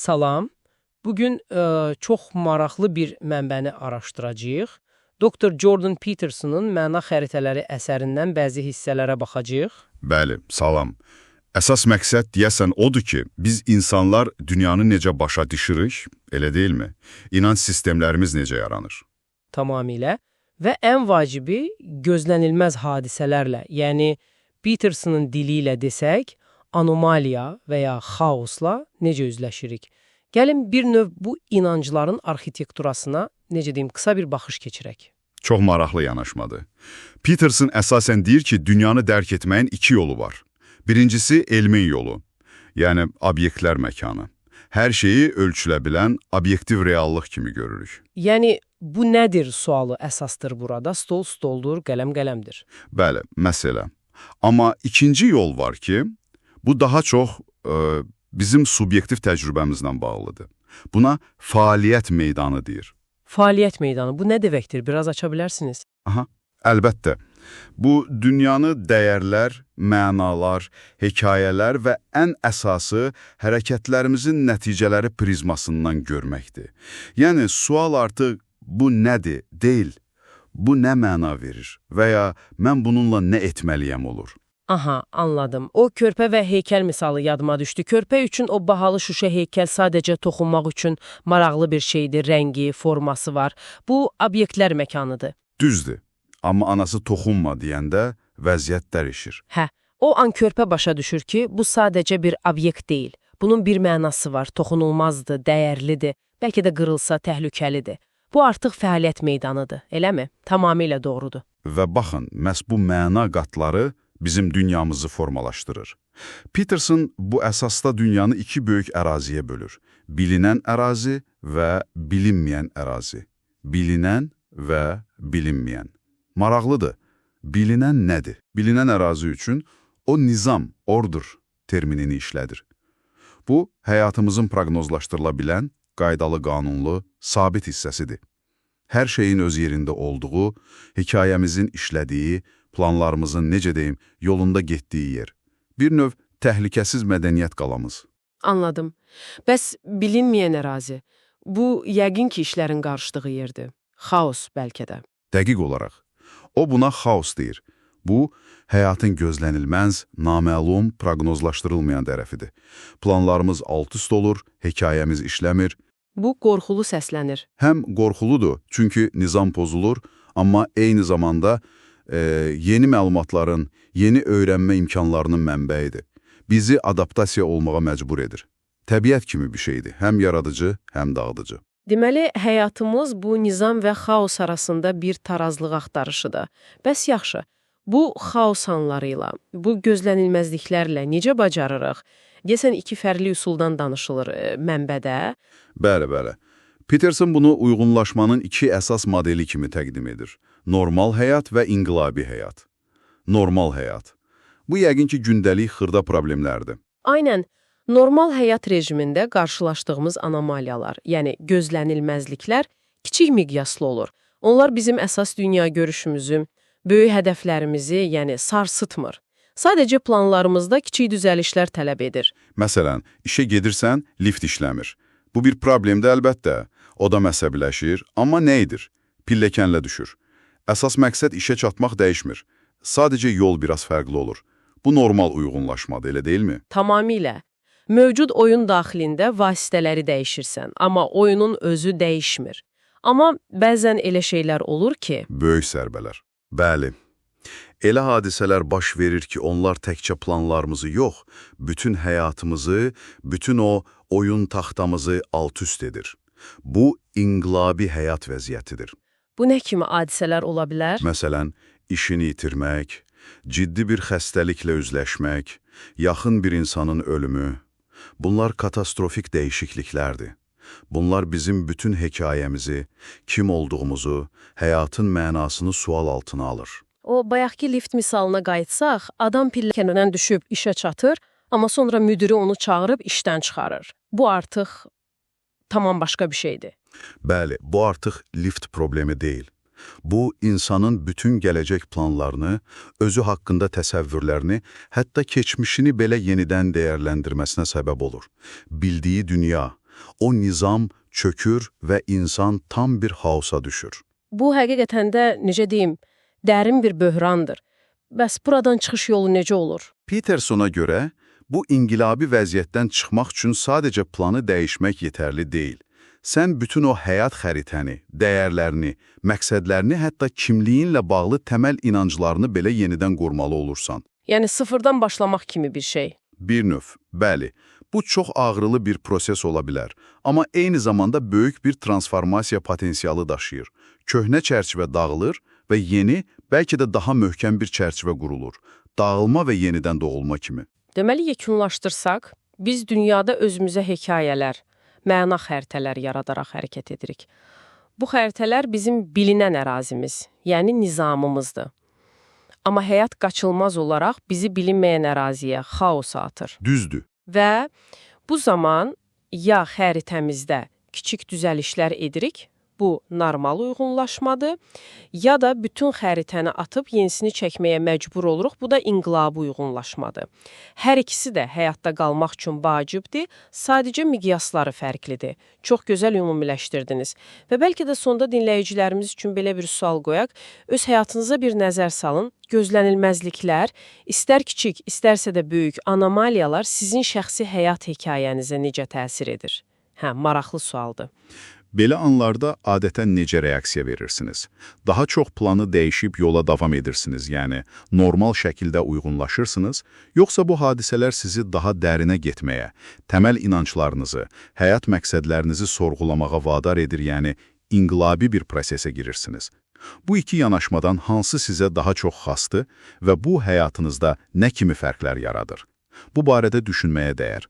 Salam. Bugün çox maraqlı bir mənbəni araşdıracağıq. Dr. Jordan Peterson'un Məna Xəritələri əsərindən bəzi hissələrə baxacağıq. Bəli, salam. Əsas məqsəd deyəsən odur ki, biz insanlar dünyanı necə başa düşürük, elə deyilmi? İnanc sistemlərimiz necə yaranır? Tamamilə. Və ən vacibi gözlənilməz hadisələrlə, yəni Peterson'un dili ilə desək, anomaliya və ya xaosla necə üzləşirik? Gəlin bir növ bu inancların arxitekturasına, necə deyim, qısa bir baxış keçirək. Çox maraqlı yanaşmadır. Peterson əsasən deyir ki, dünyanı dərk etməyin iki yolu var. Birincisi elmin yolu, yəni obyektlər məkanı. Hər şeyi ölçülə bilən obyektiv reallıq kimi görürük. Yəni bu nədir sualı əsasdır burada. Stol stoldur, qələm qələmdir. Bəli, məsələ. Amma ikinci yol var ki, bu daha çox bizim subyektiv təcrübəmizlə bağlıdır. Buna fəaliyyət meydanı deyir. Fəaliyyət meydanı. Bu nə deməkdir? Biraz aça bilərsiniz. Aha, əlbəttə. Bu, dünyanı dəyərlər, mənalar, hekayələr və ən əsası hərəkətlərimizin nəticələri prizmasından görməkdir. Yəni, sual artıq bu nədir, deyil, bu nə məna verir və ya mən bununla nə etməliyəm olur. Aha, anladım. O körpə və heykəl misalı yadıma düşdü. Körpə üçün o bahalı şüşə heykəl sadəcə toxunmaq üçün maraqlı bir şeydir, rəngi, forması var. Bu, obyektlər məkanıdır. Düzdür, amma anası toxunma deyəndə vəziyyət dəyişir. Hə, o an körpə başa düşür ki, bu sadəcə bir obyekt deyil. Bunun bir mənası var, toxunulmazdır, dəyərlidir, bəlkə də qırılsa təhlükəlidir. Bu artıq fəaliyyət meydanıdır, eləmi? Tamamilə doğrudur. Və baxın, məhz bu məna qatları bizim dünyamızı formalaşdırır. Peterson bu əsasda dünyanı iki böyük əraziyə bölür. Bilinən ərazi və bilinməyən ərazi. Bilinən və bilinməyən. Maraqlıdır. Bilinən nədir? Bilinən ərazi üçün o nizam, order terminini işlədir. Bu, həyatımızın proqnozlaşdırıla bilən, qaydalı, qanunlu, sabit hissəsidir. Hər şeyin öz yerində olduğu, hekayəmizin işlədiyi, planlarımızın, necə deyim, yolunda getdiyi yer. Bir növ təhlükəsiz mədəniyyət qalamız. Anladım. Bəs bilinməyən ərazi? Bu, yəqin ki, işlərin qarışdığı yerdir. Xaos bəlkə də. Dəqiq olaraq. O buna xaos deyir. Bu, həyatın gözlənilməz, naməlum, proqnozlaşdırılmayan tərəfidir. Planlarımız alt-üst olur, hekayəmiz işləmir. Bu, qorxulu səslənir. Həm qorxuludur, çünki nizam pozulur, amma eyni zamanda yeni məlumatların, yeni öyrənmə imkanlarının mənbəyidir. Bizi adaptasiya olmağa məcbur edir. Təbiət kimi bir şeydir, həm yaradıcı, həm dağıdıcı. Deməli, həyatımız bu nizam və xaos arasında bir tarazlıq axtarışıdır. Bəs yaxşı, bu xaos anları ilə, bu gözlənilməzliklərlə necə bacarırıq? Deyəsən, iki fərqli üsuldan danışılır mənbədə. Bəli, bəli. Peterson bunu uyğunlaşmanın iki əsas modeli kimi təqdim edir. Normal həyat və inqilabi həyat. Normal həyat. Bu yəqin ki, gündəlik xırda problemlərdir. Aynən, normal həyat rejimində qarşılaşdığımız anomaliyalar, yəni gözlənilməzliklər kiçik miqyaslı olur. Onlar bizim əsas dünya görüşümüzü, böyük hədəflərimizi, yəni sarsıtmır. Sadəcə planlarımızda kiçik düzəlişlər tələb edir. Məsələn, işə gedirsən, lift işləmir. Bu bir problemdir əlbəttə. O da məsəbiləşir, amma nə edir? Pilləkənlə düşür. Əsas məqsəd işə çatmaq dəyişmir. Sadəcə yol biraz fərqli olur. Bu normal uyğunlaşmadır, elə deyilmi? Tamamilə. Mövcud oyun daxilində vasitələri dəyişirsən, amma oyunun özü dəyişmir. Amma bəzən elə şeylər olur ki... Böyük zərbələr. Bəli. Elə hadisələr baş verir ki, onlar təkcə planlarımızı yox, bütün həyatımızı, bütün o oyun taxtamızı alt-üst edir. Bu, inqilabi həyat vəziyyətidir. Bu nə kimi hadisələr ola bilər? Məsələn, işini itirmək, ciddi bir xəstəliklə üzləşmək, yaxın bir insanın ölümü. Bunlar katastrofik dəyişikliklərdir. Bunlar bizim bütün hekayəmizi, kim olduğumuzu, həyatın mənasını sual altına alır. O bayaqki lift misalına qayıtsaq, adam pilləkəndən düşüb işə çatır, amma sonra müdiri onu çağırıb işdən çıxarır. Bu artıq tamam başqa bir şeydir. Bəli, bu artıq lift problemi deyil. Bu, insanın bütün gələcək planlarını, özü haqqında təsəvvürlərini, hətta keçmişini belə yenidən dəyərləndirməsinə səbəb olur. Bildiyi dünya, O nizam çökür və insan tam bir xaosa düşür. Bu həqiqətən də, necə deyim, dərin bir böhrandır. Bəs buradan çıxış yolu necə olur? Petersona görə bu inqilabi vəziyyətdən çıxmaq üçün sadəcə planı dəyişmək yetərli deyil. Sən bütün o həyat xəritəni, dəyərlərini, məqsədlərini, hətta kimliyinlə bağlı təməl inanclarını belə yenidən qurmalı olursan. Yəni sıfırdan başlamaq kimi bir şey. Bir növ, bəli. Bu çox ağrılı bir proses ola bilər, amma eyni zamanda böyük bir transformasiya potensialı daşıyır. Köhnə çərçivə dağılır və yeni, bəlkə də daha möhkəm bir çərçivə qurulur. Dağılma və yenidən doğulma kimi. Deməli, yekunlaşdırsaq, biz dünyada özümüzə hekayələr, məna xəritələri yaradaraq hərəkət edirik. Bu xəritələr bizim bilinən ərazimiz, yəni nizamımızdır. Amma həyat qaçılmaz olaraq bizi bilinməyən əraziyə, xaosa atır. Düzdür. Və bu zaman ya xəritəmizdə kiçik düzəlişlər edirik, bu normal uyğunlaşmadır, ya da bütün xəritəni atıb yenisini çəkməyə məcbur oluruq, bu da inqilabi uyğunlaşmadır. Hər ikisi də həyatda qalmaq üçün vacibdir, sadəcə miqyasları fərqlidir. Çox gözəl ümumiləşdirdiniz. Və bəlkə də sonda dinləyicilərimiz üçün belə bir sual qoyaq, öz həyatınıza bir nəzər salın. Gözlənilməzliklər, istər kiçik, istərsə də böyük anomaliyalar sizin şəxsi həyat hekayənizə necə təsir edir? Hə, maraqlı sualdır. Belə anlarda adətən necə reaksiya verirsiniz? Daha çox planı dəyişib yola davam edirsiniz, yəni normal şəkildə uyğunlaşırsınız, yoxsa bu hadisələr sizi daha dərinə getməyə, təməl inanclarınızı, həyat məqsədlərinizi sorğulamağa vadar edir, yəni inqilabi bir prosesə girirsiniz. Bu iki yanaşmadan hansı sizə daha çox xasdır və bu həyatınızda nə kimi fərqlər yaradır? Bu barədə düşünməyə dəyər.